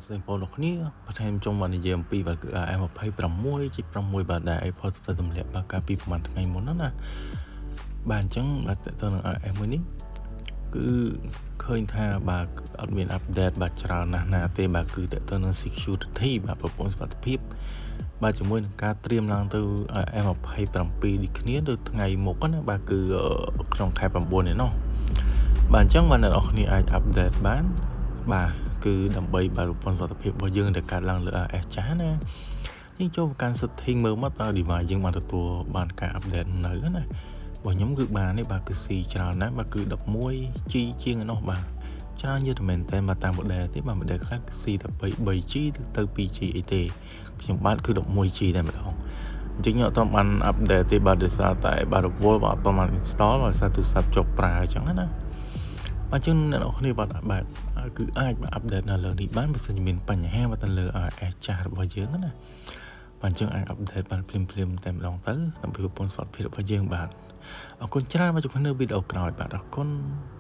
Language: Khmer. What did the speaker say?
សួស្តីបងប្អូនអរគ្នាបន្ថែមចង់មកនិយាយអំពីបាទគឺ iOS 26.6បាទដែល Apple ទៅទម្លាក់បាទកាលពីប្រហែលថ្ងៃមុនណាណាបាទអញ្ចឹងបាទតើនឹង iOS មួយនេះគឺឃើញថាបាទអត់មាន update បាទច្រើនណាស់ណាទេបាទគឺតើនឹង security បាទប្រព័ន្ធសុវត្ថិភាពបាទជាមួយនឹងការត្រៀមឡើងទៅ iOS 27ដូចគ្នាទៅថ្ងៃមុខណាបាទគឺក្នុងខែ9នេះណោះបាទអញ្ចឹងបាទអ្នកនរគ្នាអាច update បានបាទគឺដើម្បីបាទប្រព័ន្ធសុវត្ថិភាពរបស់យើងដែលកើតឡើងលើ iOS ចាស់ណាយើងចូលកាន់ setting មើលមកតើ device យើងបានទទួលបានការ update នៅណារបស់ខ្ញុំគឺបាននេះបាទគឺស៊ីច្រើនណាស់បាទគឺ 11G ជាងឯណោះបាទច្រើនយឺតមែនតើបាទតាម model ទេបាទ model ខ្លះគឺស៊ីតែ 3G ទៅ 2G អីទេខ្ញុំបាទគឺ 11G តែម្ដងអញ្ចឹងខ្ញុំអត់ទាន់បាន update ទេបាទដោយសារតែបាទរវល់បាទអត់ទាន់បាន install ដោយសារទូរស័ព្ទចុកប្រើអញ្ចឹងណាបាទអញ្ចឹងអ្នកនរគ្នាបាទបាទគឺអាច update នៅលើនេះបានបើសិនជាមានបញ្ហាបាទទៅលើ iOS ចាស់របស់យើងណាបាទអញ្ចឹងអាច update បានភ្លាមភ្លាមតែម្ដងទៅដើម្បីប្រព័ន្ធសុវត្ថិភាពរបស់យើងបាទអរគុណច្រើនមកជួបគ្នានៅវីដេអូក្រោយបាទអរគុណ។